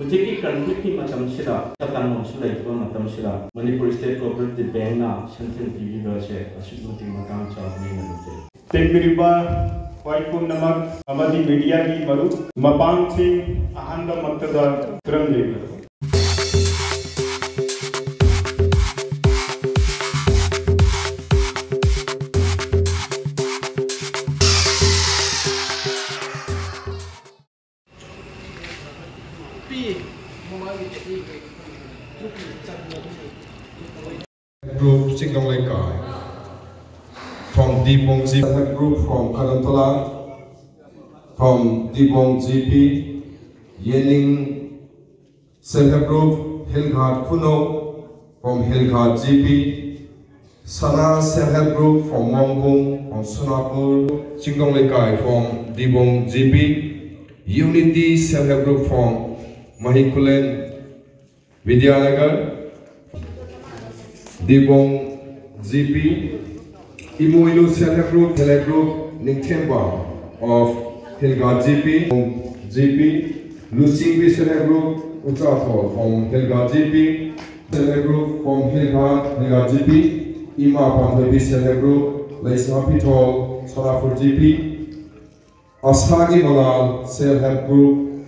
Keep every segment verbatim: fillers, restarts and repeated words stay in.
ꯍꯧꯖꯤꯛꯀꯤ ꯀꯟꯐ꯭ꯂꯤꯛꯀꯤ ꯃꯇꯝꯁꯤꯗ ꯇꯥꯟꯐꯝꯁꯨ ꯂꯩꯇꯕ ꯃꯇꯝꯁꯤꯗ ꯃꯅꯤꯄꯨꯔ ꯁ꯭ꯇꯦꯠ ꯀꯣꯑꯣꯄꯔꯦꯇꯤꯚ ꯕꯦꯡꯛꯅ ꯁꯦꯟꯊꯪ ꯄꯤꯕꯤꯕ ꯑꯁꯦ ꯑꯁꯨꯛꯀꯤ ꯃꯇꯤꯛ ꯃꯇꯥꯡ ꯆꯥꯕꯅꯦꯅ ꯂꯧꯖꯩ꯫ ꯇꯦꯛꯕꯤꯔꯤꯕ ꯍꯣꯏ ꯄꯨꯝꯅꯃꯛ ꯑꯃꯗꯤ ꯃꯤꯗꯤꯌꯥꯒꯤ ꯃꯔꯨꯞ ꯃꯄꯥꯡꯁꯤꯡ, ꯑꯍꯥꯟꯕꯃꯛꯇꯗ ꯈꯨꯔꯨꯝꯖꯔꯤ꯫ Group Chingdong Leikai. From Dibong G P. Self Help Group from Karamtola. From Dibong G P. Yening Self Help Group, Hilghat Khunou. From Hilghat G P. Sana Self Help Group from Mongbung, from Sonapur. Chingdong Leikai from Dibong G P. Unity Self Help Group from Mahikhulen, Vidyanagar. Dibong G P. Imoinu Self Help Group, Self Help Group, Ningthemba of Hilghat G P, G P. Luchingbi Self Help Group, Uchathol from Hilghat G P. Self Help Group from Hilghat, Hilghat G P. Ima Panthoibi Self Help Group, Leisapithol, Sonapur G P. Asagi Malal Self Help Group,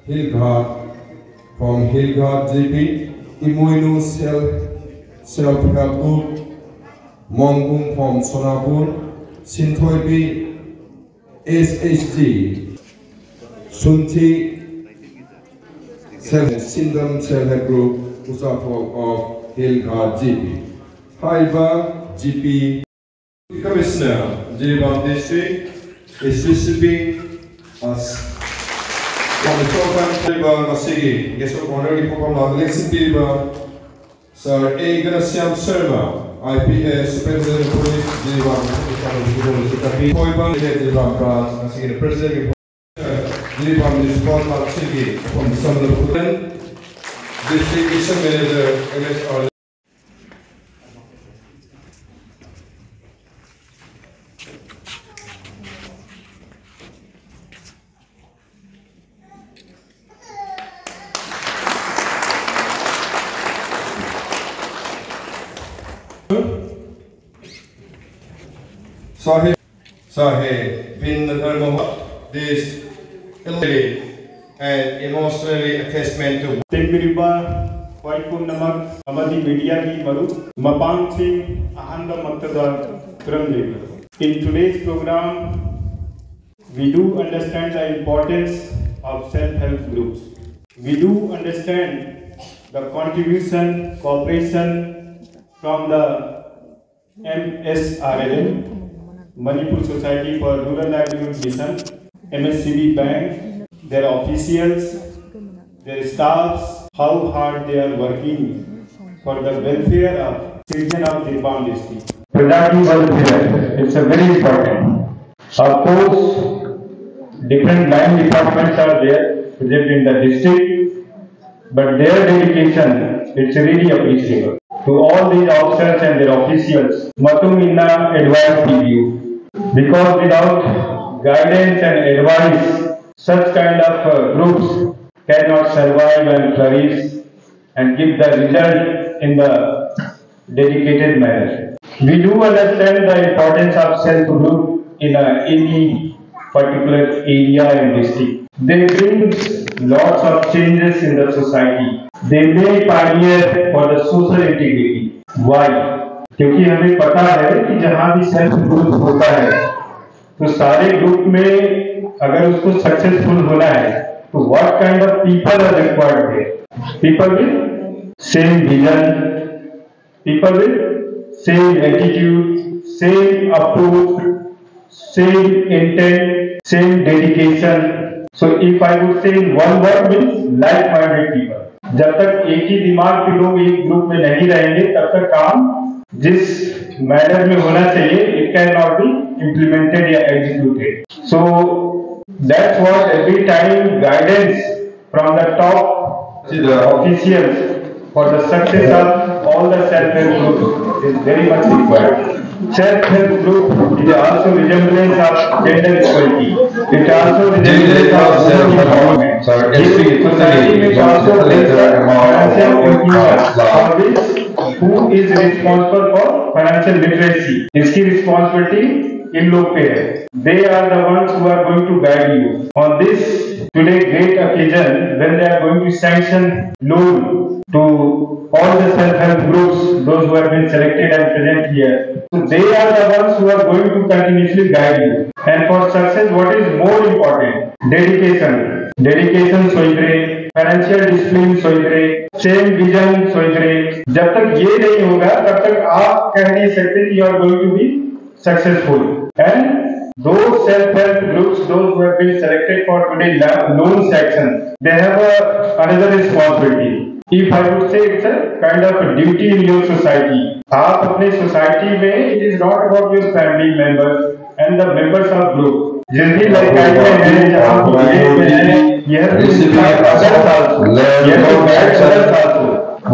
Hilghat, from Hilghat G P. Imoinu Self, Self Help Group, Mongbung from Sonapur. Sinthoibi S H G, Sunthi Self, Sindam Self Help Group, Uchathol of Hilghat G P. ꯍꯥꯏꯔꯤꯕ G P Commissioner, Jiribam District, is receiving us from the program. ꯍꯥꯏꯔꯤꯕ ꯉꯁꯤꯒꯤ Guest of Honourꯒꯤ ꯄꯣꯠꯐꯝ ꯂꯥꯡꯗ ꯂꯦꯡꯁꯤꯟꯕꯤꯔꯤꯕ Sir A Ghanashyam Sharma, I P S, Superintendent of Police, Jiribam, ꯊꯣꯏꯕ, Jiribam Branch, ꯉꯁꯤꯒꯤ President, Jiribam Municipal Councilꯒꯤ ꯃꯐꯝ ꯆꯪꯂꯕ ꯈꯨꯗꯤꯡ, District Mission Manager, M S R. Sahib, Sahib bin Nadar Mohammed, this elderly and emotionally attachment to ꯇꯦꯡꯕꯤꯔꯤꯕ ꯈ꯭ꯋꯥꯏ ꯄꯨꯝꯅꯃꯛ ꯑꯃꯗꯤ ꯃꯤꯗꯤꯌꯥꯒꯤ ꯃꯔꯨꯞ ꯃꯄꯥꯡꯁꯤꯡ ꯑꯍꯥꯟꯕꯃꯛꯇꯗ ꯈꯨꯔꯨꯝꯖꯔꯤ꯫ In today's program, we do understand the importance of self-help groups. We do understand the contribution, cooperation from the M S R L M, Manipur Society for Rural Livelihood Mission, M S C B Bank, their officials, their staffs, how hard they are working for the welfare of citizen of Jiribam district. Prajaki welfare, it's a very important. Of course, different line departments are there present in the district, but their dedication, it's really appreciable. To all these officers and their officials, Matum Inna advice give you, because without guidance and advice, such kind of uh, groups cannot survive and flourish and give the result in the dedicated manner. We do understand the importance of self group in uh, any particular area and district. They bring lots of changes in the society. They may pioneer for the social integrity. Why? क्योंकि हमें पता है कि जहाँ भी self group होता है, तो सारे ग्रुप में अगर उसको सक्सेसफुल होना है, तो what kind of people are required there? People with same vision, people with same attitude, same approach, same intent, same dedication. So if I would say in one word, means like-minded people. जब तक एक ही दिमाग के लोग एक group में नहीं रहेंगे, तब तक काम जिस मैनर में होना चाहिए, it cannot be implemented या executed. So that's what every time guidance from the top to the officials for the success of all the self-help groups is very much required. Self-help group is also resemblance of gender equality. It also resemblance of women empowerment. Society में also financial inclusion, for which who is responsible for financial literacy? इसकी responsibility इन लोग पे है. They are the ones who are going to guide you on this today great occasion when they are going to sanction loan to all the self-help groups, those who have been selected and present here. So they are the ones who are going to continuously guide you. And for success, what is more important? Dedication. Dedication सोच रहे, financial discipline सोच रहे, same vision सोच रहे. जब तक ये नहीं होगा, तब तक आप कह नहीं सकते कि you are going to be successful. And those self-help groups, those who have been selected for today la- loan section, they have a, another responsibility. If I would say, it's a kind of a duty in your society. आप अपने society में, it is not about your family members and the members of group. जिस भी लड़काई में है, जहाँ village में है, you have to inspire others also. You have to guide others also.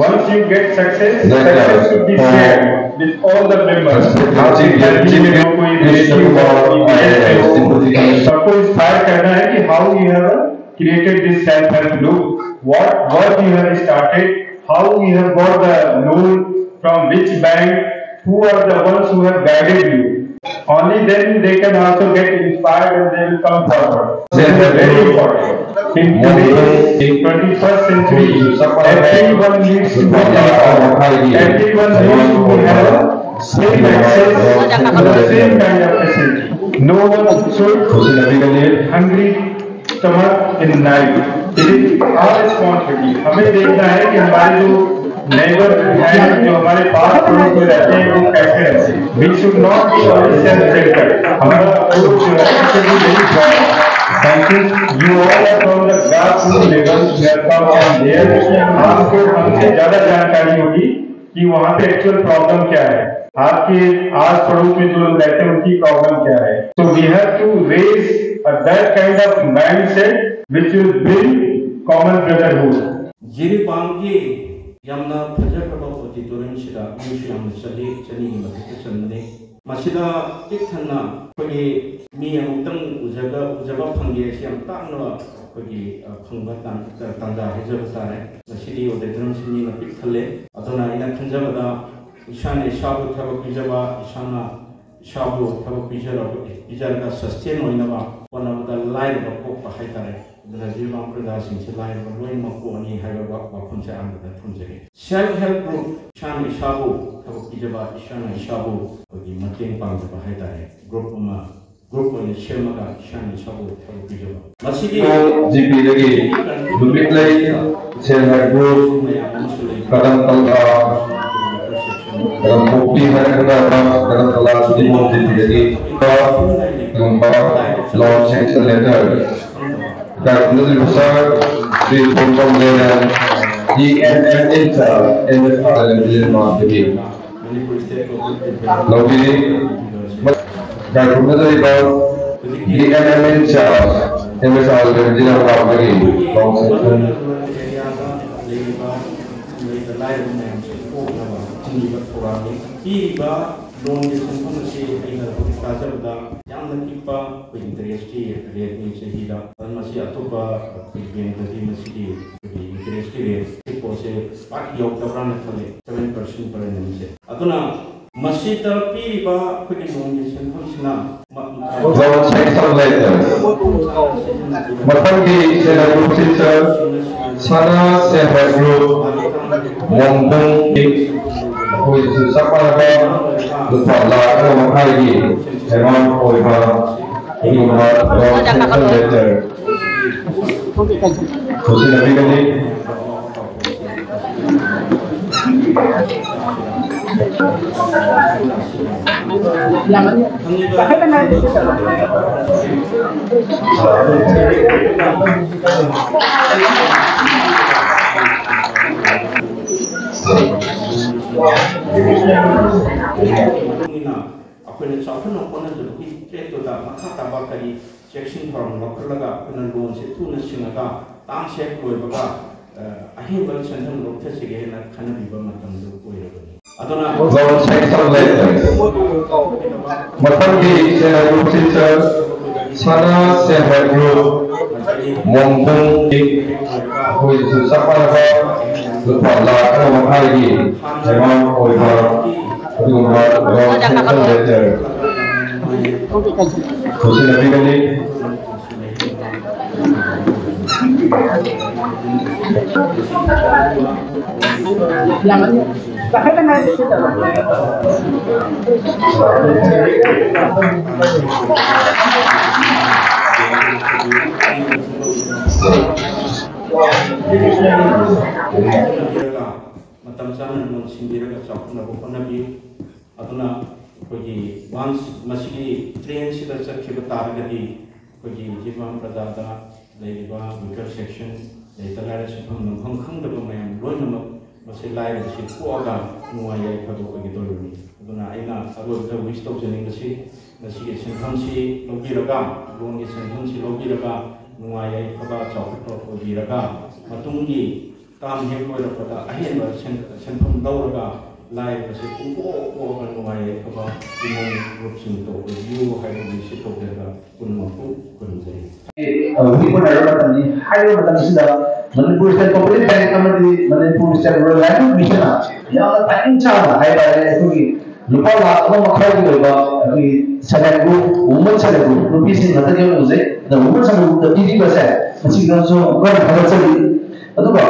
Once you get success, success should be shared with all the members. आपकी family में हो, कोई रिलेटिव हो, कोई विलेज में हो, सबको इंस्पायर करना है कि how you have created this self help group, what work you have started, how you have got the loan, from which bank, who are the ones who have guided you. Only then they can also get inspired and they will come forward. This is very important. In today's twenty-first century, everyone needs to be empowered. Everyone needs to have same access to the same kind of facility. No one should hungry stomach in night. It is our responsibility. हमें देखना है कि हमारे जो neighbour हैं, जो हमारे पास पड़ोस में रहते हैं, वो कैसे रहते हैं. We should not be only self centered. हमारा अप्रोच जो है, it should be very broad. Thank you. You all are from the grassroots level. You have come from there. आपको हमसे ज्यादा जानकारी होगी कि वहाँ पे एक्चुअल प्रॉब्लम क्या है, आपके आस पड़ोस में जो लोग रहते हैं, उनकी प्रॉब्लम क्या है. So we have to raise a, that kind of mindset which will build common brotherhood. ꯖꯤꯔꯤꯕꯥꯝꯒꯤ ꯌꯥꯝꯅ ꯐꯖꯈ꯭ꯔꯕ ꯑꯣꯗꯤꯇꯣꯔꯤꯌꯝꯁꯤꯗ ꯃꯤꯁꯨ ꯌꯥꯝꯅ ꯆꯜꯂꯤ, ꯆꯅꯤꯒꯤ ꯃꯊꯛꯇ ꯆꯟꯕꯅꯤ꯫ ꯃꯁꯤꯗ ꯄꯤꯛ ꯊꯟꯅ ꯑꯩꯈꯣꯏꯒꯤ ꯃꯤ ꯑꯃꯨꯛꯇꯪ ꯎꯖꯕ, ꯎꯖꯕ ꯐꯪꯒꯦ ꯍꯥꯏꯁꯤ ꯌꯥꯝ ꯇꯥꯡꯅ ꯑꯩꯈꯣꯏꯒꯤ, ꯑ, ꯐꯪꯕ ꯇꯥꯟ-, ꯇ-, ꯇꯥꯟꯖꯥ ꯍꯥꯏꯖꯕ ꯇꯥꯔꯦ꯫ ꯉꯁꯤꯗꯤ ꯑꯣꯗꯤꯇꯣꯔꯤꯌꯝꯁꯤ ꯃꯤꯅ ꯄꯤꯛ ꯊꯜꯂꯦ꯫ ꯑꯗꯨꯅ ꯑꯩꯅ ꯈꯟꯖꯕꯗ ꯏꯁꯥꯅ ꯏꯁꯥꯕꯨ ꯊꯕꯛ ꯄꯤꯖꯕ, ꯏꯁꯥꯅ ꯏꯁꯥꯕꯨ ꯊꯕꯛ ꯄꯤꯖꯔꯒ ꯄꯤꯖꯔꯒ ꯁꯁꯇꯦꯟ ꯑꯣꯏꯅꯕ ꯍꯣꯠꯅꯕꯗ ꯂꯥꯏꯔꯕ ꯀꯣꯛꯄ ꯍꯥꯏꯇꯥꯔꯦ꯫ ꯑꯗꯨꯅ ꯖꯤꯔꯤꯕꯥꯝ ꯄ꯭ꯔꯖꯥꯁꯤꯡꯁꯦ ꯂꯥꯏꯔꯕ ꯂꯣꯏꯅꯃꯛ ꯄꯣꯛꯑꯅꯤ ꯍꯥꯏꯕ ꯋꯥ- ꯋꯥꯐꯝꯁꯦ ꯑꯍꯥꯟꯕꯗ ꯊꯝꯖꯒꯦ꯫ ꯁꯦꯜꯐ ꯍꯦꯜꯞ ꯒ꯭ꯔꯨꯞ, ꯏꯁꯥꯅ ꯏꯁꯥꯕꯨ ꯊꯕꯛ ꯄꯤꯖꯕ, ꯏꯁꯥꯅ ꯏꯁꯥꯕꯨ ꯑꯩꯈꯣꯏꯒꯤ ꯃꯇꯦꯡ ꯄꯥꯡꯖꯕ ꯍꯥꯏꯇꯥꯔꯦ꯫ ꯒ꯭ꯔꯨꯞ ꯑꯃ ꯒ꯭ꯔꯨꯞ ꯑꯣꯏꯅ ꯁꯦꯝꯃꯒ ꯏꯁꯥꯅ ꯏꯁꯥꯕꯨ ꯊꯕꯛ ꯄꯤꯖꯕ꯫ ꯃꯁꯤꯒꯤ ꯖꯤꯄꯤꯗꯒꯤ ꯅꯨꯃꯤꯠꯂꯩ ꯁꯦꯜꯐ ꯍꯦꯜꯞ ꯒ꯭ꯔꯨꯞ, ꯃꯌꯥꯝ ꯑꯃꯁꯨ ꯂꯩ꯫ ꯀꯗꯝ ꯇꯧꯕ, ꯀꯗꯝ ꯄꯣꯛꯄꯤ ꯍꯥꯏꯔꯒ ꯀꯗꯝ ꯇꯧꯕ ꯖꯤꯄꯤꯗꯒꯤ ꯀꯨꯝꯕ ꯂꯣꯟ ꯁꯦꯡꯁꯟ ꯂꯦꯇꯔ꯫ ꯀꯥꯏꯀꯨꯝꯅꯗ꯭ꯔꯤꯕ ꯁꯥꯔ ꯁ꯭ꯔꯤ ꯇꯣꯝꯕꯝ ꯂꯦꯅꯟ, ꯗꯤ ꯑꯦꯟ ꯑꯦꯝ ꯏꯟ ꯆꯥꯔꯖ, ꯑꯦꯝ ꯑꯦꯁ ꯑꯥꯔ ꯂꯝꯖꯦꯜ ꯃꯥꯡꯗꯒꯤ ꯂꯧꯕꯤꯔꯤ꯫ ꯀꯥꯏꯀꯨꯝꯅꯗ꯭ꯔꯤꯕ ꯗꯤ ꯑꯦꯟ ꯑꯦꯝ ꯏꯟ ꯆꯥꯔꯖ, ꯑꯦꯝ ꯑꯦꯁ ꯑꯥꯔ ꯂꯝꯖꯦꯜ ꯃꯥꯡꯗꯒꯤ ꯂꯣꯟ ꯁꯦꯡꯁꯟ ꯂꯩꯔꯤꯕ ꯂꯩꯇ ꯂꯥꯏꯔꯕ ꯃꯌꯥꯝꯁꯦ ꯀꯣꯛꯅꯕ ꯊꯤꯡꯉꯤꯕ ꯊꯧꯔꯥꯡꯅꯤ꯫ ꯄꯤꯔꯤꯕ ꯂꯣꯟꯒꯤ ꯁꯦꯟꯐꯝ ꯑꯁꯤ ꯑꯩꯅ ꯍꯧꯖꯤꯛ ꯇꯥꯖꯕꯗ ꯌꯥꯝꯅ ꯄꯤꯛꯄ ꯑꯩꯈꯣꯏ ꯏꯟꯇꯔꯦꯁꯀꯤ ꯔꯦꯠꯅꯤ ꯆꯍꯤꯗ꯫ ꯑꯗꯨꯅ ꯃꯁꯤ ꯑꯇꯣꯞꯄ ꯑꯩꯈꯣꯏ ꯕꯦꯡꯛꯇꯗꯤ ꯃꯁꯤꯒꯤ ꯑꯩꯈꯣꯏꯒꯤ ꯏꯟꯇꯔꯦꯁꯀꯤ ꯔꯦꯠ ꯄꯤꯛꯄꯁꯦ ꯄꯥꯛ ꯌꯧꯗꯕ꯭ꯔꯥꯅ ꯈꯜꯂꯤ, seven percent per annum ꯁꯦ꯫ ꯑꯗꯨꯅ ꯃꯁꯤꯗ ꯄꯤꯔꯤꯕ ꯑꯩꯈꯣꯏꯒꯤ ꯂꯣꯟꯒꯤ ꯁꯦꯟꯐꯝꯁꯤꯅ ꯃ- ꯃ- ꯂꯣꯟ ꯁꯦꯡꯁꯟ ꯂꯦꯇꯔ꯫ ꯃꯊꯪꯒꯤ ꯁꯦꯜꯐ ꯍꯦꯜꯞ ꯒ꯭ꯔꯨꯞꯁꯤꯗ ꯁꯅꯥ ꯁꯦꯜꯐ ꯍꯦꯜꯞ ꯒ꯭ꯔꯨꯞ ꯃꯣꯡꯕꯨꯡꯒꯤ ꯑꯩꯈꯣꯏꯁꯨ ꯆꯞ ꯃꯥꯟꯅꯕ ꯂꯨꯄꯥ ꯂꯥꯈ ꯑꯃ ꯃꯈꯥꯏꯒꯤ ꯑꯦꯃꯥꯎꯟ ꯑꯣꯏꯕ ꯑꯗꯨꯒꯨꯝꯕ ꯂꯣꯟ ꯁꯦꯡꯁꯟ ꯂꯦꯇꯔ ꯈꯨꯠꯁꯤꯟꯅꯕꯤꯒꯅꯤ꯫ ꯃꯇꯨꯡ ꯏꯟꯅ ꯑꯩꯈꯣꯏꯅ ꯆꯥꯎꯈꯠꯅ ꯍꯣꯠꯅꯖꯕꯒꯤ ꯇ꯭ꯔꯦꯠꯇꯨꯗ ꯃꯈꯥ ꯇꯥꯕ ꯀꯔꯤ ꯆꯦꯛꯁꯤꯟ ꯊꯧꯔꯥꯡ ꯂꯧꯈꯠꯂꯒ ꯑꯩꯈꯣꯏꯅ ꯂꯣꯟꯁꯦ ꯊꯨꯅ ꯁꯤꯡꯉꯒ ꯇꯥꯝ ꯁꯦꯞ ꯂꯣꯏꯕꯒ, ꯑ, ꯑꯍꯦꯟꯕ ꯁꯦꯟꯐꯝ ꯂꯧꯊꯁꯤꯒꯦ ꯍꯥꯏꯅ ꯈꯟꯅꯕꯤꯕ ꯃꯇꯝꯗꯨ ꯑꯣꯏꯔꯕꯅꯤ꯫ ꯑꯗꯨꯅ ꯂꯣꯟ ꯁꯦꯡꯁꯟ ꯂꯦꯇꯔ꯫ ꯃꯊꯪꯒꯤ ꯁꯦꯜꯐ ꯍꯦꯜꯞ ꯒ꯭ꯔꯨꯞꯁꯤꯗ ꯁꯅꯥ ꯁꯦꯜꯐ ꯍꯦꯜꯞ ꯒ꯭ꯔꯨꯞ ꯃꯣꯡꯕꯨꯡꯒꯤ ꯑꯩꯈꯣꯏꯁꯨ ꯆꯞ ꯃꯥꯟꯅꯕ ꯂꯨꯄꯥ ꯂꯥꯈ ꯑꯃ ꯃꯈꯥꯏꯒꯤ ꯑꯦꯃꯥꯎꯟ ꯑꯣꯏꯕ ꯑꯗꯨꯒꯨꯝꯕ ꯂꯣꯟ ꯁꯦꯡꯁꯟ ꯂꯦꯇꯔ ꯈꯣꯝꯖꯤꯜꯂꯛꯄꯤꯒꯅꯤ꯫ ꯃꯇꯝ ꯆꯥꯅ ꯂꯣꯟ ꯁꯤꯟꯕꯤꯔꯒ ꯆꯥꯎꯈꯠꯅꯕ ꯍꯣꯠꯅꯕꯤꯌꯨ꯫ ꯑꯗꯨꯅ ꯑꯩꯈꯣꯏꯒꯤ ꯋꯥꯟꯁ ꯃꯁꯤꯒꯤ ꯇ꯭ꯔꯦꯟꯁꯤꯗ ꯆꯠꯈꯤꯕ ꯇꯥꯔꯒꯗꯤ ꯑꯩꯈꯣꯏꯒꯤ ꯖꯤꯔꯤꯕꯥꯝ ꯄ꯭ꯔꯖꯥꯗ ꯂꯩꯔꯤꯕ weaker section, ꯂꯩꯇ ꯂꯥꯏꯔ ꯁꯨꯡꯐꯝ ꯅꯣꯡꯐꯝ ꯈꯪꯗꯕ ꯃꯌꯥꯝ ꯂꯣꯏꯅꯃꯛ ꯃꯁꯤ ꯂꯥꯏꯔꯕꯁꯤ ꯊꯣꯛꯑꯒ ꯅꯨꯡꯉꯥꯏ ꯌꯥꯏꯐꯕ ꯑꯣꯏꯒꯗꯧꯔꯤꯕꯅꯤ꯫ ꯑꯗꯨꯅ ꯑꯩꯅ ꯑꯔꯣꯏꯕꯗ ꯋꯤꯁ ꯇꯧꯖꯅꯤꯡꯕꯁꯤ ꯉꯁꯤꯒꯤ ꯁꯦꯟꯐꯝꯁꯤ ꯂꯧꯕꯤꯔꯒ, ꯂꯣꯟꯒꯤ ꯁꯦꯟꯐꯝꯁꯤ ꯂꯧꯕꯤꯔꯒ ꯅꯨꯡꯉꯥꯏ ꯌꯥꯏꯐꯕ ꯆꯥꯎꯈꯠꯄ ꯑꯣꯏꯕꯤꯔꯒ ꯃꯇꯨꯡꯒꯤ ꯇꯥꯝ ꯍꯦꯛ ꯂꯣꯏꯔꯛꯄꯗ ꯑꯍꯦꯟꯕ ꯁꯦꯟ-, ꯁꯦꯟꯐꯝ ꯂꯧꯔꯒ ꯂꯥꯏꯔꯕꯁꯦ ꯄꯨꯡꯀꯣꯛ ꯀꯣꯛꯑꯒ ꯅꯨꯡꯉꯥꯏ ꯌꯥꯏꯐꯕ ꯏꯃꯨꯡ ꯒ꯭ꯔꯨꯞꯁꯤꯡ ꯇꯧꯕꯤꯌꯨ ꯍꯥꯏꯕꯒꯤ ꯁꯤ ꯇꯧꯖꯔꯒ ꯄꯨꯝꯅꯃꯛꯄꯨ ꯈꯨꯔꯨꯝꯖꯔꯤ꯫ ꯍꯧꯖꯤꯛ ꯎꯅꯔꯕ ꯃꯇꯝꯅꯤ꯫ ꯍꯥꯏꯔꯤꯕ ꯃꯇꯝꯁꯤꯗ ꯃꯅꯤꯄꯨꯔ ꯁ꯭ꯇꯦꯠ ꯀꯣꯑꯣꯄꯔꯦꯇꯤꯚ ꯕꯦꯡꯛ ꯑꯃꯗꯤ ꯃꯅꯤꯄꯨꯔ ꯁ꯭ꯇꯦꯠ ꯔꯨꯔꯦꯜ ꯂꯥꯏꯚꯂꯤꯍꯨꯗ ꯃꯤꯁꯟꯅ ꯌꯥꯝꯅ ꯇꯥꯏꯃꯤꯡ ꯆꯥꯅ ꯍꯥꯏꯇꯥꯔꯦ, ꯑꯩꯈꯣꯏꯒꯤ ꯂꯨꯄꯥ ꯂꯥꯈ ꯑꯃ ꯃꯈꯥꯏꯒꯤ ꯑꯣꯏꯕ ꯑꯩꯈꯣꯏꯒꯤ self help group, women self help group, ꯅꯨꯄꯤꯁꯤꯡ ꯈꯛꯇꯒꯤ ꯑꯣꯏꯅ ꯎꯖꯩ꯫ ꯑꯗ ꯋꯨꯃꯦꯟ ꯁꯦꯜꯐ ꯍꯦꯜꯞ ꯒ꯭ꯔꯨꯞꯇ ꯄꯤꯕꯤꯕꯁꯦ ꯃꯁꯤꯗꯁꯨ ꯑꯃꯨꯛꯀ ꯍꯟꯅ ꯊꯥꯒꯠꯆꯔꯤ꯫ ꯑꯗꯨꯒ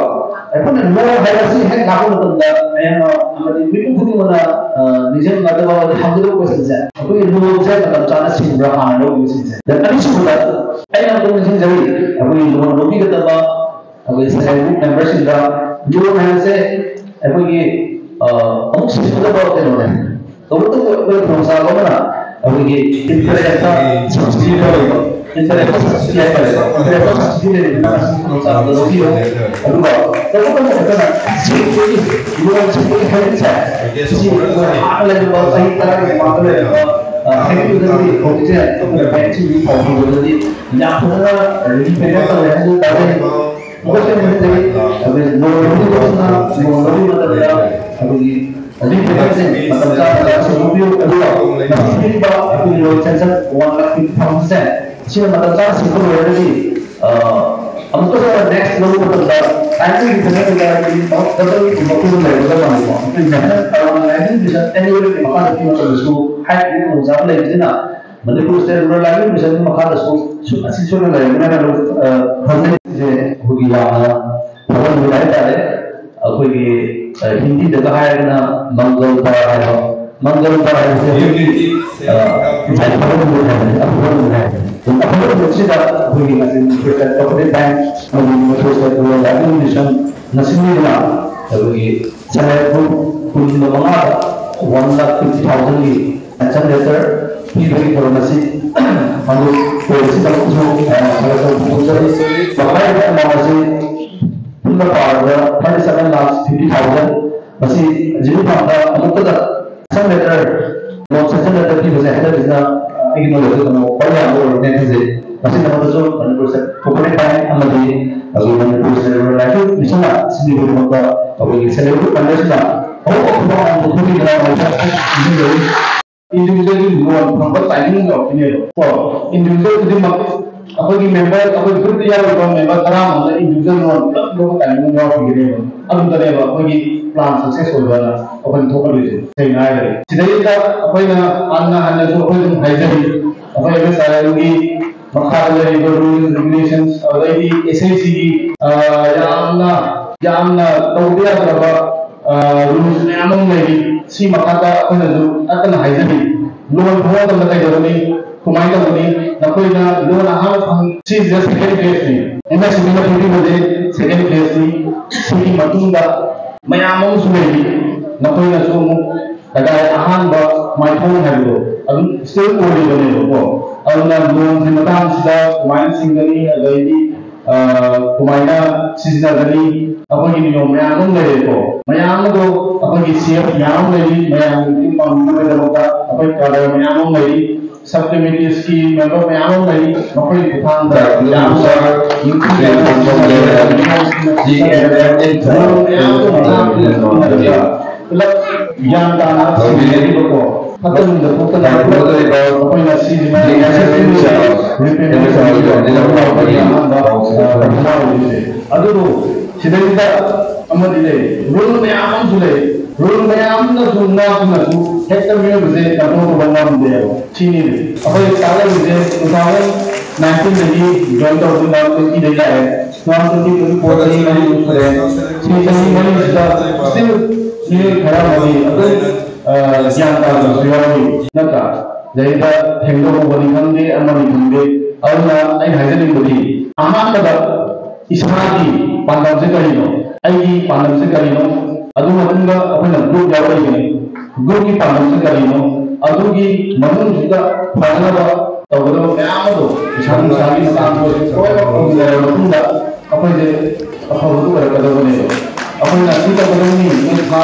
ꯑꯩꯈꯣꯏꯅ ꯂꯣꯟ ꯍꯥꯏꯕꯁꯤ ꯍꯦꯛ ꯂꯥꯛꯄ ꯃꯇꯝꯗ ꯃꯌꯥꯝꯅ ꯑꯃꯗꯤ ꯃꯤꯄꯨꯝ ꯈꯨꯗꯤꯡꯃꯛꯅ, ꯑ, ꯅꯤꯡꯁꯤꯡꯒꯗꯕ ꯑꯃꯗꯤ ꯍꯪꯒꯗꯕ ꯀꯣꯏꯁꯟꯁꯦ, ꯑꯩꯈꯣꯏꯒꯤ ꯂꯣꯟꯁꯦ ꯃꯇꯝ ꯆꯥꯅ ꯁꯤꯡꯕ꯭ꯔꯥ ꯍꯥꯟꯅ ꯂꯧꯕꯁꯤꯡꯁꯦ꯫ ꯑꯗ ꯑꯅꯤꯁꯨꯕꯗ ꯑꯩꯅ ꯑꯃꯨꯛ ꯅꯤꯡꯁꯤꯡꯖꯔꯤ, ꯑꯩꯈꯣꯏꯒꯤ ꯂꯣꯟ ꯂꯧꯕꯤꯒꯗꯕ ꯑꯩꯈꯣꯏꯒꯤ ꯁꯦꯜꯐ ꯍꯦꯜꯞ ꯒ꯭ꯔꯨꯞ ꯃꯦꯝꯕꯔꯁꯤꯡꯗ ꯂꯣꯟ ꯍꯥꯏꯕꯁꯦ ꯑꯩꯈꯣꯏꯒꯤ, ꯑ, ꯑꯃꯨꯛ ꯁꯤꯖꯤꯟꯅꯗꯕ ꯀꯩꯅꯣꯅꯦ꯫ ꯇꯧꯕꯇꯕꯨ ꯑꯩꯈꯣꯏ ꯈꯨꯗꯣꯡꯆꯥꯕ ꯑꯃꯅ ꯑꯩꯈꯣꯏꯒꯤ ꯏꯟꯇꯔꯦꯁꯇ ꯁꯕꯁꯤꯗꯤ ꯈꯔ ꯂꯩꯕ, ꯏꯟꯇꯔꯦꯁꯇ ꯁꯕꯁꯤꯗꯤ ꯍꯥꯏꯇꯥꯔꯦꯀꯣ, ꯏꯟꯇꯔꯦꯁꯇ ꯁꯕꯁꯤꯗꯤ ꯂꯩꯔꯤꯕ ꯑꯁꯤꯒꯤ ꯈꯨꯗꯣꯡꯆꯥꯕꯗꯣ ꯂꯧꯕꯤꯌꯨ꯫ ꯑꯗꯨꯒ ꯇꯧꯕꯇꯕꯨ ꯑꯩꯈꯣꯏꯅ ꯁꯤꯡꯕꯒꯤ, ꯂꯣꯟ ꯁꯤꯡꯕꯒꯤ ꯍꯦꯕꯤꯠꯁꯦ, ꯁꯤ ꯑꯩꯈꯣꯏ ꯍꯥꯟꯅ ꯂꯩꯔꯝꯕ ꯆꯍꯤ ꯇꯔꯥꯒꯤ ꯃꯃꯥꯡꯗ ꯂꯩꯔꯝꯕ, ꯑ, ꯍꯦꯕꯤꯠꯇꯨꯗꯒꯤ ꯍꯧꯖꯤꯛꯁꯦ ꯑꯩꯈꯣꯏꯅ ꯕꯦꯡꯛꯁꯤꯡꯒꯤ ꯄꯥꯎ ꯐꯪꯕꯗꯗꯤ ꯌꯥꯝ ꯐꯖꯅ ꯔꯤꯄꯦꯌꯔ ꯇꯧꯔꯦ ꯍꯥꯏꯅ ꯇꯥꯖꯩ꯫ ꯃꯈꯣꯏꯁꯨ ꯃꯊꯛꯇꯒꯤ ꯑꯩꯈꯣꯏ ꯂꯣꯟ ꯂꯧꯕꯤꯕꯁꯤꯅ, ꯂꯣꯟ ꯂꯧꯕꯤꯕ ꯃꯇꯝꯗ ꯑꯩꯈꯣꯏꯒꯤ ꯑꯗꯨꯒꯤ ꯄꯦꯃꯦꯟꯁꯦ ꯃꯇꯝ ꯆꯥꯅ ꯇꯧꯕꯤꯌꯨ꯫ ꯑꯗꯨꯒ ꯃꯁꯤ ꯄꯤꯔꯤꯕ ꯑꯩꯈꯣꯏꯒꯤ ꯂꯣꯟ ꯁꯦꯡꯁꯟ ꯋꯥꯟ ꯂꯥꯈ ꯇ꯭ꯋꯦꯟꯇꯤ ꯊꯥꯎꯖꯟꯁꯦ ꯁꯤꯅ ꯃꯇꯝ ꯆꯥꯅ ꯁꯤꯡꯕ ꯂꯣꯏꯔꯒꯗꯤ, ꯑ, ꯑꯃꯨꯛꯀꯁꯨ ꯅꯦꯛꯁ ꯂꯧꯕ ꯃꯇꯝꯗ ꯇꯥꯏꯝꯒꯤ ꯔꯤꯐꯟ ꯂꯩꯔꯒꯗꯤ ꯗꯕꯜꯒꯨꯝꯕ ꯑꯩꯈꯣꯏꯅ ꯂꯩꯔꯒ ꯃꯥꯜꯂꯤꯀꯣ꯫ ꯑꯩꯈꯣꯏ national urban life mission N U ꯑꯦꯜꯒꯤ ꯃꯈꯥꯗ ꯄꯤꯕ ꯃꯇꯝꯗꯁꯨ ꯍꯥꯏꯠꯀꯤ ꯈꯨꯗꯣꯡꯆꯥꯕ ꯂꯩꯕꯁꯤꯅ ꯃꯅꯤꯄꯨꯔ ꯁ꯭ꯇꯦꯠ ꯔꯨꯔꯦꯜ ꯂꯥꯏꯐ ꯃꯤꯁꯟꯒꯤ ꯃꯈꯥꯗꯁꯨ ꯁꯨ-, ꯑꯁꯤ ꯁꯣꯏꯗꯅ ꯂꯩꯔꯒꯅꯤ ꯍꯥꯏꯅ, ꯑ, ꯊꯥꯖꯩ꯫ ꯁꯦ ꯑꯩꯈꯣꯏꯒꯤ ꯌꯥꯝꯅ ꯐꯒꯠꯍꯟꯕ ꯍꯥꯏꯇꯥꯔꯦ꯫ ꯑꯩꯈꯣꯏꯒꯤ, ꯑ, ꯍꯤꯟꯗꯤꯗꯒ ꯍꯥꯏꯔꯒꯅ ꯃꯪꯒꯜ ꯄꯔ ꯍꯥꯏꯕ, ꯃꯪꯒꯜ ꯄꯔ ꯍꯥꯏꯕꯁꯦ ꯑꯩꯈꯣꯏꯒꯤ, ꯑ, ꯌꯥꯏꯐꯕ ꯅꯨꯃꯤꯠ ꯍꯥꯏꯕꯅꯤ, ꯑꯐꯕ ꯅꯨꯃꯤꯠ ꯍꯥꯏꯕꯅꯤ꯫ ꯑꯐꯕ ꯅꯨꯃꯤꯠꯁꯤꯗ ꯑꯩꯈꯣꯏꯒꯤ ꯉꯁꯤ ꯀꯣꯑꯣꯄꯔꯦꯇꯤꯚ ꯕꯦꯡꯛ ꯑꯃꯗꯤ ꯃꯅꯤꯄꯨꯔ ꯁ꯭ꯇꯦꯠ ꯔꯨꯔꯦꯜ ꯂꯥꯏꯐ ꯃꯤꯁꯟꯅ ꯁꯤꯟꯕꯤꯗꯨꯅ ꯑꯩꯈꯣꯏꯒꯤ ꯁꯦꯜꯐ ꯍꯦꯜꯞ ꯒ꯭ꯔꯨꯞ ꯀꯨꯟꯒ ꯃꯉꯥꯗ ꯋꯥꯟ ꯂꯥꯈ ꯇ꯭ꯋꯦꯟꯇꯤ ꯊꯥꯎꯖꯟꯒꯤ ꯁꯦꯡꯁꯟ ꯂꯦꯇꯔ ꯄꯤꯕꯒꯤ ꯊꯧꯔꯝ ꯑꯁꯤ ꯃꯅꯤꯄꯨꯔ ꯄꯨꯂꯤꯁꯀꯤꯗꯃꯛꯇꯁꯨ, ꯑ, ꯁꯦꯜꯐ ꯍꯦꯜꯞ ꯒ꯭ꯔꯨꯞ ꯄꯨꯊꯣꯛꯆꯔꯤ꯫ ꯃꯈꯥꯏꯗ ꯑꯃ ꯑꯁꯤ ꯄꯨꯟꯅ ꯄꯥꯔꯕꯗ thirty seven lakh fifty thousand. ꯃꯁꯤ ꯖꯤꯔꯣ ꯐꯥꯎꯟꯗ ꯑꯃꯨꯛꯇꯗ sanction letter, loan sanction letter ꯄꯤꯕꯁꯦ ꯍꯟꯗꯛꯀꯤꯁꯤꯅ, ꯑ, ꯑꯩꯒꯤ ꯅꯣꯂꯦꯖꯇ ꯑꯃꯨꯛ ꯈ꯭ꯋꯥꯏ ꯌꯥꯝꯕ ꯑꯣꯏꯔꯝꯅꯤ ꯈꯟꯖꯩ꯫ ꯃꯁꯤꯗꯃꯛꯇꯁꯨ ꯃꯅꯤꯄꯨꯔ ꯁꯦ-, ꯀꯣꯑꯣꯄꯔꯦꯇꯤꯚ ꯕꯦꯡꯛ ꯑꯃꯗꯤ ꯑꯩꯈꯣꯏ ꯃꯅꯤꯄꯨꯔ ꯁꯦꯜꯐ ꯍꯦꯜꯞ ꯒ꯭ꯔꯨꯞ ꯃꯤꯁꯟꯅ ꯁꯤꯟꯕꯤꯕꯒꯤꯗꯃꯛꯇ ꯑꯩꯈꯣꯏꯒꯤ ꯁꯦꯜꯐ ꯍꯦꯜꯞ ꯒ꯭ꯔꯨꯞ ꯃꯦꯝꯕꯔꯁꯤꯡꯅ ꯑꯍꯧꯕ ꯊꯕꯛ ꯑꯃ ꯄꯨꯊꯣꯛꯄꯤꯗꯨꯅ ꯃꯁꯤꯗ ꯍꯥꯏꯖꯔꯤ꯫ ꯏꯟꯗꯤꯕꯤꯖꯨꯋꯦꯜꯒꯤ ꯂꯣꯟ ꯐꯪꯕ ꯇꯥꯏꯃꯤꯡ ꯌꯧꯔꯛꯈꯤꯅꯦꯕ꯫ ꯀꯣ, ꯏꯟꯗꯤꯕꯤꯖꯨꯋꯦꯜ ꯈꯨꯗꯤꯡꯃꯛ ꯑꯩꯈꯣꯏꯒꯤ ꯃꯦꯝꯕꯔ, ꯑꯩꯈꯣꯏ ꯒ꯭ꯔꯨꯞꯇ ꯌꯥꯎꯔꯤꯕ ꯃꯦꯝꯕꯔ ꯇꯔꯥꯃꯉꯥꯅ ꯏꯟꯗꯤꯕꯤꯖꯨꯋꯦꯜ ꯂꯣꯟ ꯄꯨꯂꯞ ꯂꯧꯕ ꯇꯥꯏꯃꯤꯡ ꯑꯃ ꯌꯥꯎꯔꯛꯈꯤꯅꯦꯕ꯫ ꯑꯗꯨꯗꯅꯦꯕ ꯑꯩꯈꯣꯏꯒꯤ ꯄ꯭ꯂꯥꯟ ꯁꯛꯁꯦꯁ ꯑꯣꯏꯕꯅ ꯑꯩꯈꯣꯏꯅ ꯊꯣꯛꯍꯜꯂꯤꯁꯦ꯫ ꯁꯦꯡꯅ ꯍꯥꯏꯔꯒꯗꯤ ꯁꯤꯗꯩꯗ ꯑꯩꯈꯣꯏꯅ ꯍꯟꯅ ꯍꯟꯅꯁꯨ ꯑꯩꯈꯣꯏ ꯑꯗꯨꯝ ꯍꯥꯏꯖꯔꯤ, ꯑꯩꯈꯣꯏ ꯑꯦꯝ ꯑꯦꯁ ꯑꯥꯏ ꯑꯦꯜꯒꯤ ꯃꯈꯥꯗ ꯂꯩꯔꯤꯕ ꯔꯨꯜꯁ, ꯔꯤꯒꯨꯂꯦꯁꯟꯁ, ꯑꯗꯩꯗꯤ ꯑꯦꯁ ꯑꯦꯁ ꯁꯤꯒꯤ ꯌꯥꯝꯅ, ꯌꯥꯝꯅ ꯇꯧꯕ ꯌꯥꯗ꯭ꯔꯕ ꯔꯨꯜꯁ ꯃꯌꯥꯝ ꯑꯃ ꯂꯩꯔꯤ꯫ ꯁꯤ ꯃꯈꯥꯗ ꯑꯩꯈꯣꯏꯅꯁꯨ ꯇꯠꯇꯅ ꯍꯥꯏꯖꯔꯤ, ꯂꯣꯟ ꯐꯪꯕ ꯃꯇꯝꯗ ꯀꯩꯗꯧꯒꯅꯤ, ꯀꯃꯥꯏꯅ ꯇꯧꯒꯅꯤ? ꯅꯈꯣꯏꯅ ꯂꯣꯟ ꯑꯍꯥꯟꯕ ꯐꯪ-, ꯁꯤꯁꯤꯗ ꯁꯦꯀꯦꯟ ꯐꯦꯁꯅꯤ, ꯑꯦꯝ ꯑꯦꯁ ꯁꯤꯅ ꯄꯤꯕꯤꯕꯁꯦ ꯁꯦꯀꯦꯟ ꯐꯦꯁꯅꯤ꯫ ꯁꯤꯒꯤ ꯃꯇꯨꯡꯗ ꯃꯌꯥꯝ ꯑꯃꯁꯨ ꯂꯩꯔꯤ꯫ ꯅꯈꯣꯏꯅꯁꯨ ꯑꯃꯨꯛ ꯀꯗꯥꯏ ꯑꯍꯥꯟꯕ ꯃꯥꯏꯊꯣꯡ ꯍꯥꯏꯕꯗꯣ ꯑꯗꯨꯝ ꯁ꯭ꯇꯤꯜ ꯑꯣꯏꯔꯤꯕꯅꯦꯕꯀꯣ꯫ ꯑꯗꯨꯅ ꯂꯣꯟꯒꯤ ꯃꯇꯥꯡꯁꯤꯗ ꯀꯃꯥꯏꯅ ꯆꯤꯡꯒꯅꯤ, ꯑꯗꯩꯗꯤ, ꯑ, ꯀꯃꯥꯏꯅ ꯁꯤꯖꯤꯟꯅꯒꯅꯤ, ꯑꯩꯈꯣꯏꯒꯤ ꯅꯤꯌꯣꯝ ꯃꯌꯥꯝ ꯑꯃ ꯂꯩꯔꯦꯀꯣ꯫ ꯃꯌꯥꯝ ꯑꯗꯣ ꯑꯩꯈꯣꯏꯒꯤ ꯁꯤ ꯑꯦꯐ ꯃꯌꯥꯝ ꯑꯃ ꯂꯩꯔꯤ, ꯃꯌꯥꯝꯒꯤ ꯃꯇꯦꯡ ꯄꯥꯡꯕꯤꯅꯕꯒꯤꯗꯃꯛꯇ ꯑꯩꯈꯣꯏ ꯀꯥꯗꯔ ꯃꯌꯥꯝ ꯑꯃ ꯂꯩꯔꯤ, ꯁꯕ ꯀꯃꯤꯇꯤꯁꯀꯤ ꯃꯦꯝꯕꯔ ꯃꯌꯥꯝ ꯑꯃ ꯂꯩꯔꯤ, ꯃꯈꯣꯏꯒꯤ ꯈꯨꯠꯊꯥꯡꯗ ꯌꯥꯝꯅ ꯅꯤꯡꯊꯤꯅ ꯃꯌꯥꯝ ꯑꯃ ꯄꯨꯂꯞ ꯒ꯭ꯌꯥꯟ ꯇꯥꯅ ꯁꯤꯟꯅꯔꯤꯕꯀꯣ꯫ ꯐꯠꯇ ꯅꯨꯡꯗ ꯊꯣꯛꯇꯅ ꯑꯩꯈꯣꯏꯅ ꯁꯤꯁꯤꯃ ꯑꯍꯥꯟꯕ, ꯑ, ꯄꯩꯁꯥ ꯑꯣꯏꯔꯤꯁꯦ꯫ ꯑꯗꯨꯕꯨ ꯁꯤꯗꯩꯁꯤꯗ ꯑꯃꯗꯤ ꯂꯩ, ꯔꯨꯜ ꯃꯌꯥꯝ ꯑꯃꯁꯨ ꯂꯩ꯫ ꯔꯨꯜ ꯃꯌꯥꯝꯅꯁꯨ ꯉꯥꯛꯇꯨꯅꯁꯨ ꯍꯦꯛꯇ ꯃꯤꯑꯣꯏꯕꯁꯦ ꯀꯟꯇ꯭ꯔꯣꯜ ꯇꯧꯕ ꯉꯝꯗꯦꯕ꯫ ꯁꯤꯅꯤ ꯑꯩꯈꯣꯏ ꯇꯥꯛꯂꯛꯏꯁꯦ꯫ ꯇꯨ ꯊꯥꯎꯖꯟ ꯅꯥꯏꯟꯇꯤꯟꯗꯒꯤ ꯖꯣꯏꯟ ꯇꯧꯗꯨꯅ ꯇ꯭ꯋꯦꯟꯇꯤꯗꯒꯤ ꯂꯥꯛꯑꯦ꯫ ꯇꯨ ꯊꯥꯎꯖꯟ ꯇ꯭ꯋꯦꯟꯇꯤ ꯇ꯭ꯋꯦꯟꯇꯤ ꯐꯣꯔꯗꯒꯤ ꯃꯅꯤꯄꯨꯔ ꯁꯤ ꯆꯍꯤ ꯃꯔꯤꯁꯤꯗ ꯁ꯭ꯇꯤꯜ ꯃꯤꯑꯣꯏ ꯈꯔ ꯑꯃꯗꯤ ꯑꯗꯨꯝ, ꯑ, ꯒ꯭ꯌꯥꯟ ꯇꯥꯗꯕꯁꯨ ꯌꯥꯎꯔꯤ, ꯅꯠꯇ꯭ꯔꯥ? ꯂꯥꯏꯔꯤꯛꯇ ꯊꯦꯡꯗꯣꯛꯍꯧꯕꯅꯤ ꯈꯪꯗꯦ, ꯑꯃꯅꯤ ꯈꯪꯗꯦ꯫ ꯑꯗꯨꯅ ꯑꯩꯅ ꯍꯥꯏꯖꯅꯤꯡꯕꯗꯤ, ꯑꯍꯥꯟꯕꯗ ꯏꯁꯥꯒꯤ ꯄꯥꯟꯗꯝꯁꯦ ꯀꯔꯤꯅꯣ? ꯑꯩꯒꯤ ꯄꯥꯟꯗꯝꯁꯦ ꯀꯔꯤꯅꯣ? ꯑꯗꯨ ꯃꯇꯨꯡꯗ ꯑꯩꯈꯣꯏꯅ ꯒ꯭ꯔꯨꯞ ꯌꯥꯎꯔꯛꯏꯁꯤꯅꯦ꯫ ꯒ꯭ꯔꯨꯞꯀꯤ ꯄꯥꯟꯗꯝꯁꯦ ꯀꯔꯤꯅꯣ? ꯑꯗꯨꯒꯤ ꯃꯅꯨꯡꯁꯤꯗ ꯐꯅꯅꯕ ꯇꯧꯒꯗꯕ ꯃꯌꯥꯝ ꯑꯗꯣ ꯏꯁꯥ ꯏꯁꯥꯒꯤ ꯃꯇꯥꯡꯗ ꯂꯣꯏꯅꯃꯛ ꯈꯨꯝꯖꯔꯕ ꯃꯇꯨꯡꯗ ꯑꯩꯈꯣꯏꯁꯦ ꯑꯐꯕꯗꯨ ꯑꯣꯏꯔꯛꯀꯗꯕꯅꯦꯕ꯫ ꯑꯩꯈꯣꯏꯅ ꯁꯤ ꯇꯧꯒꯗꯕꯅꯤ, ꯃꯣꯏ ꯊꯥ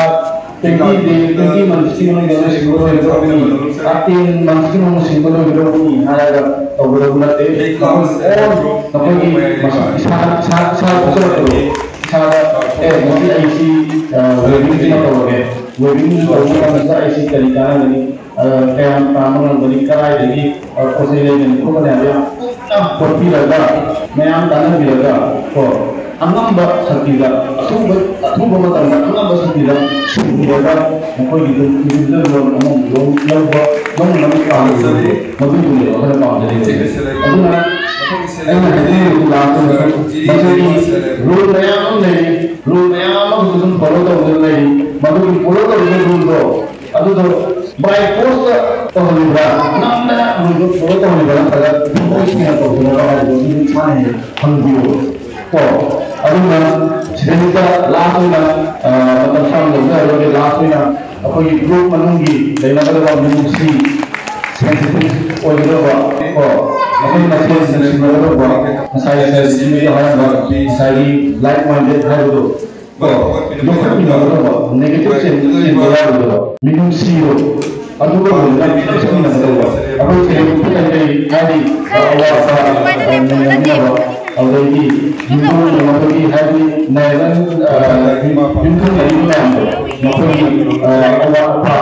ꯇ꯭ꯋꯦꯟꯇꯤ ꯗꯦ, ꯇ꯭ꯋꯦꯟꯇꯤ ꯃꯟꯊꯁꯀꯤ ꯃꯅꯨꯡꯗ ꯂꯣꯏꯁꯤꯟꯕ ꯂꯣꯏꯒꯗꯕꯅꯤ, ꯊꯥꯔꯇꯤꯟ ꯃꯟꯊꯁꯀꯤ ꯃꯅꯨꯡꯗ ꯂꯣꯏꯁꯤꯟꯕ ꯂꯣꯏꯒꯗꯕꯅꯤ ꯍꯥꯏꯔꯒ ꯇꯧꯒꯗꯕ ꯅꯠꯇꯦ꯫ ꯅꯈꯣꯏꯒꯤ ꯃꯁꯥ, ꯏꯁꯥ, ꯏꯁꯥ, ꯏꯁꯥ ꯊꯣꯛꯆꯔꯛꯄꯗꯣ, ꯏꯁꯥꯗ, "ꯑꯦ, ꯉꯁꯤ ꯑꯩ ꯁꯤ, ꯑ, ꯋꯦꯕꯤꯡꯁꯤꯃ ꯇꯧꯔꯒꯦ, ꯋꯦꯕꯤꯡꯁꯤ ꯇꯧꯕ ꯃꯇꯝꯗ ꯑꯩ ꯁꯤ ꯀꯔꯤ ꯀꯥꯟꯅꯒꯅꯤ, ꯑ, ꯀꯌꯥꯝ ꯇꯥꯟꯕ ꯉꯝꯒꯅꯤ, ꯀꯗꯥꯏꯗꯒꯤ, ꯑ, ꯄꯣꯠ ꯆꯩ ꯂꯩꯒꯅꯤ ꯈꯣꯠꯀꯅꯤ" ꯍꯥꯏꯕ ꯌꯥꯝ ꯀꯨꯞꯅ ꯍꯣꯠꯄꯤꯔꯒ, ꯃꯌꯥꯝ ꯇꯥꯟꯅꯕꯤꯔꯒ ꯀꯣ, ꯑꯉꯝꯕ ꯁꯛꯇꯤꯗ, ꯑꯊꯨꯕ, ꯑꯊꯨꯕ ꯃꯇꯝꯗ ꯑꯉꯝꯕ ꯁꯛꯇꯤꯗ ꯁꯤꯟꯕꯤꯔꯒ ꯃꯈꯣꯏꯒꯤ individual loan ꯑꯃꯃꯝ ꯂꯧ-, ꯂꯧꯕ, ꯂꯧꯅꯅꯕ ꯄꯥꯝꯖꯕꯗꯣ, ꯃꯗꯨꯗꯨꯅꯦꯕ ꯑꯩꯈꯣꯏꯅ ꯄꯥꯝꯖꯔꯤꯕꯁꯦ꯫ ꯑꯗꯨꯅ ꯑꯩꯅ ꯍꯥꯏꯖꯅꯤꯡꯕꯗꯤ ꯂꯥꯁ ꯑꯣꯏꯅ ꯃꯁꯤꯒꯤ ꯔꯨꯜ ꯃꯌꯥꯝ ꯑꯃ ꯂꯩꯔꯤ, ꯔꯨꯜ ꯃꯌꯥꯝ ꯑꯃꯁꯨ ꯑꯗꯨꯝ ꯐꯣꯂꯣ ꯇꯧꯗꯨꯅ ꯂꯩꯔꯤ꯫ ꯃꯗꯨꯒꯤ ꯐꯣꯂꯣ ꯇꯧꯔꯤꯕ ꯔꯨꯜꯗꯣ, ꯑꯗꯨꯗꯣ by force ꯇꯧꯍꯜꯂꯤꯕ꯭ꯔꯥ, ꯅꯝꯗꯅ ꯔꯨꯜꯗꯣ ꯐꯣꯂꯣ ꯇꯧꯍꯜꯂꯤꯕ꯭ꯔꯥ, ꯅꯠꯇ꯭ꯔꯒ ꯊꯃꯣꯏ ꯁꯦꯡꯅ ꯇꯧꯕꯤꯔꯕ ꯍꯥꯏꯕꯗꯣ ꯑꯗꯨꯗꯤ ꯏꯁꯥꯅ ꯍꯦꯟꯅ ꯈꯪꯕꯤꯌꯣ꯫ ꯀꯣ, ꯑꯗꯨꯅ ꯁꯤꯗꯩꯁꯤꯗ ꯂꯥꯁ ꯑꯣꯏꯅ, ꯑ, ꯃꯇꯝ ꯁꯥꯡꯅ ꯂꯧꯖꯔꯔꯣꯏꯒꯦ, ꯂꯥꯁ ꯑꯣꯏꯅ ꯑꯩꯈꯣꯏꯒꯤ ꯒ꯭ꯔꯨꯞ ꯃꯅꯨꯡꯒꯤ ꯂꯩꯅꯒꯗꯕ ꯃꯤꯅꯨꯡꯁꯤ, ꯁꯦꯟꯁꯤꯇꯤꯚ ꯑꯣꯏꯒꯗꯕ, ꯀꯣ, ꯑꯩꯈꯣꯏ ꯃꯁꯦꯟ ꯅꯨꯡꯁꯤꯅꯒꯗꯕ, ꯉꯁꯥꯏ ꯁꯥꯔ ꯖꯤꯃꯤꯗ ꯍꯥꯏꯔꯝꯕ ꯉꯁꯥꯏꯒꯤ ꯂꯥꯏꯛ ꯃꯥꯏꯟꯗꯦꯗ ꯍꯥꯏꯕꯗꯣ, ꯀꯣ, ꯌꯣꯛꯈꯠꯃꯤꯟꯅꯒꯗꯕ, ꯅꯦꯒꯦꯇꯤꯚ ꯆꯦꯟ-, ꯆꯦꯟꯕ ꯌꯥꯔꯣꯏꯗꯕ, ꯃꯤꯅꯨꯡꯁꯤꯗꯣ, ꯑꯗꯨꯒ ꯂꯣꯏꯅꯅ ꯆꯠꯃꯤꯟꯅꯒꯗꯕ꯫ ꯑꯩꯈꯣꯏ ꯁꯦꯜ ꯄꯨꯊꯣꯛꯄ ꯂꯩ ꯍꯥꯏꯗꯤ, ꯑꯋꯥꯠ ꯑꯄꯥ, ꯑ, ꯃꯦꯟꯅꯕꯤꯅꯕ, ꯑꯗꯩꯗꯤ ꯌꯨꯝꯊꯣꯡ ꯌꯨꯝꯊꯣꯡ ꯍꯥꯏꯗꯤ ꯅꯥꯏꯔꯟ, ꯑ, ꯌꯨꯝꯊꯣꯡ ꯂꯩꯔꯤꯕ ꯃꯌꯥꯝꯗꯣ, ꯃꯈꯣꯏꯒꯤ, ꯑ, ꯑꯋꯥꯠ ꯑꯄꯥ,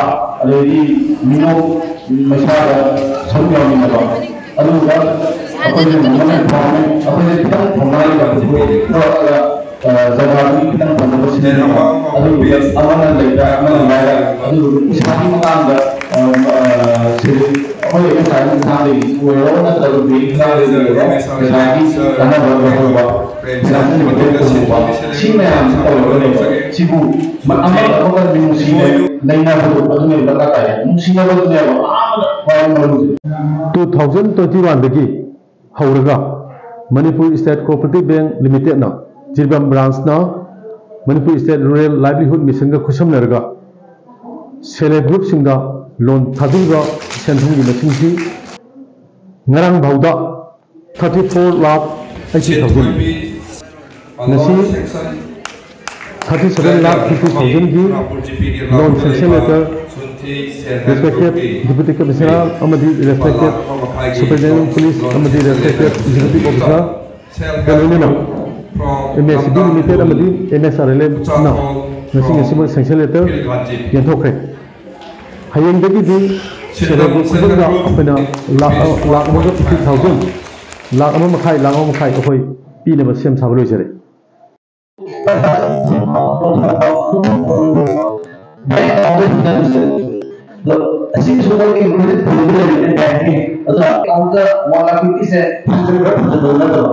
ꯑꯗꯩꯗꯤ ꯃꯤꯅꯣꯛ ꯃꯩꯁꯥꯗ ꯁꯔꯨꯛ ꯌꯥꯃꯤꯟꯅꯕ, ꯑꯗꯨꯒ ꯑꯩꯈꯣꯏꯁꯨ ꯃꯃꯜ ꯐꯪꯉꯤ꯫ ꯑꯩꯈꯣꯏꯁꯦ ꯈꯤꯇꯪ ꯐꯪꯅꯔꯤꯕ ꯊꯣꯛꯂꯛꯑꯒ, ꯑ, ꯖꯒꯥꯗꯨꯒꯤ ꯈꯤꯇꯪ ꯐꯪꯅꯕ ꯁꯤꯖꯤꯟꯅꯕ, ꯑꯗꯨꯒ ꯑꯃꯅ ꯂꯩꯕ, ꯑꯃꯅ ꯂꯩꯕ, ꯑꯗꯨꯒ ꯄꯩꯁꯥꯒꯤ ꯃꯇꯥꯡꯗ, ꯑ, ꯑ, ꯁꯦ-, ꯑꯩꯈꯣꯏ ꯑꯦꯝ ꯑꯦꯁ ꯑꯥꯏꯒꯤ ꯈꯨꯠꯊꯥꯡꯗꯒꯤ ꯑꯣꯏꯔꯣ, ꯅꯠꯇ꯭ꯔꯒ ꯕꯦꯡꯀꯤ ꯈꯨꯠꯊꯥꯡꯗꯒꯤ ꯑꯣꯏꯔꯣ, ꯄꯩꯁꯥꯒꯤ ꯀꯥꯟꯅꯕ ꯂꯧꯍꯧꯕ, ꯄꯩꯁꯥꯒꯤ ꯃꯇꯦꯡ ꯇꯧꯍꯧꯕ, ꯁꯤ ꯃꯌꯥꯝꯁꯤ ꯇꯧꯔꯒꯅꯦꯕ꯫ ꯁꯤꯕꯨ ꯑꯃꯒ ꯑꯃꯒ ꯃꯤꯅꯨꯡꯁꯤ ꯂꯩꯅꯕꯗꯣ ꯑꯗꯨꯅꯦꯕ ꯗꯔꯀꯥꯔ ꯇꯥꯏ꯫ ꯅꯨꯡꯁꯤꯅꯕꯗꯨꯅꯦꯕ ꯑꯍꯥꯟꯕꯗ ꯈ꯭ꯋꯥꯏ ꯃꯔꯨꯁꯦ꯫ Two thousand twenty-one ꯗꯒꯤ ꯍꯧꯔꯒ ꯃꯅꯤꯄꯨꯔ ꯁ꯭ꯇꯦꯠ ꯀꯣꯑꯣꯄꯔꯦꯇꯤꯚ ꯕꯦꯡꯛ ꯂꯤꯃꯤꯇꯦꯗꯅ ꯖꯤꯔꯤꯕꯥꯝ ꯕ꯭ꯔꯥꯟꯁꯅ ꯃꯅꯤꯄꯨꯔ ꯁ꯭ꯇꯦꯠ ꯔꯨꯔꯦꯜ ꯂꯥꯏꯚꯂꯤꯍꯨꯗ ꯃꯤꯁꯟꯒ ꯈꯨꯠꯁꯝꯅꯔꯒ ꯁꯦꯜꯐ ꯍꯦꯜꯞ ꯒ꯭ꯔꯨꯞꯁꯤꯡꯗ ꯂꯣꯟ ꯊꯥꯕꯤꯕ ꯁꯦꯟꯐꯝꯒꯤ ꯃꯁꯤꯡꯁꯤ ꯉꯔꯥꯡ ꯐꯥꯎꯗ thirty four lakh eighty thousand, ꯉꯁꯤ thirty seven lakh fifty thousand ꯒꯤ loan sanction letter respected Deputy Commissioner ꯑꯃꯗꯤ respected Superintendent of Police ꯑꯃꯗꯤ respected Executive Officer ꯒ ꯂꯣꯏꯅꯅ M S C B Limited ꯑꯃꯗꯤ M S R L L ꯅ ꯉꯁꯤ ꯉꯁꯤꯃꯛ sanction letter ꯌꯦꯟꯊꯣꯛꯈ꯭ꯔꯦ꯫ ꯍꯌꯦꯡꯗꯒꯤꯗꯤ ꯁꯦꯜꯐ ꯍꯦꯜꯞ ꯒ꯭ꯔꯨꯞ ꯈꯨꯗꯤꯡꯗ ꯑꯩꯈꯣꯏꯅ ꯂꯥꯈ, ꯂꯥꯈ ꯑꯃꯒ fifty thousand, ꯂꯥꯈ ꯑꯃ ꯃꯈꯥꯏ, ꯂꯥꯈ ꯑꯃ ꯃꯈꯥꯏ ꯑꯩꯈꯣꯏ ꯄꯤꯅꯕ ꯁꯦꯝ ꯁꯥꯕ ꯂꯣꯏꯖꯔꯦ꯫ ꯑꯗꯣ ꯑꯁꯤꯒꯤꯁꯨ ꯃꯣꯏꯒꯤ ꯔꯨꯜ ꯐꯖꯕ ꯂꯩꯕꯅꯦ ꯕꯦꯡꯛꯀꯤ꯫ ꯑꯗꯨꯅ ꯑꯦꯀꯥꯎꯟꯗ one lakh fifty ꯁꯦ ꯐꯪꯗ꯭ꯔꯤꯕ꯭ꯔꯥ ꯐꯪꯗꯕ꯭ꯔꯥ ꯅꯠꯇꯕ,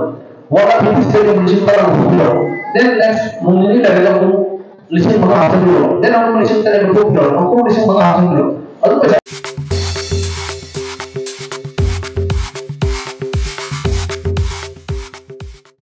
one lakh fifty ꯁꯦ ꯂꯤꯁꯤꯡ ꯇꯔꯥ ꯊꯣꯛꯄꯤꯔꯣ꯫ Then next ꯅꯣꯡ ꯅꯤꯅꯤ ꯂꯩꯔꯒ ꯑꯃꯨꯛ ꯂꯤꯁꯤꯡ ꯃꯉꯥ ꯍꯥꯞꯆꯤꯟꯕꯤꯔꯣ꯫ Then ꯑꯃꯨꯛ ꯂꯤꯁꯤꯡ ꯇꯔꯦꯠ ꯂꯧꯊꯣꯛꯄꯤꯔꯣ꯫ ꯑꯃꯨꯛ ꯂꯤꯁꯤꯡ ꯃꯉꯥ ꯍꯥꯞꯆꯤꯟꯕꯤꯔꯣ꯫ ꯑꯗꯨ ꯄꯩꯁꯥ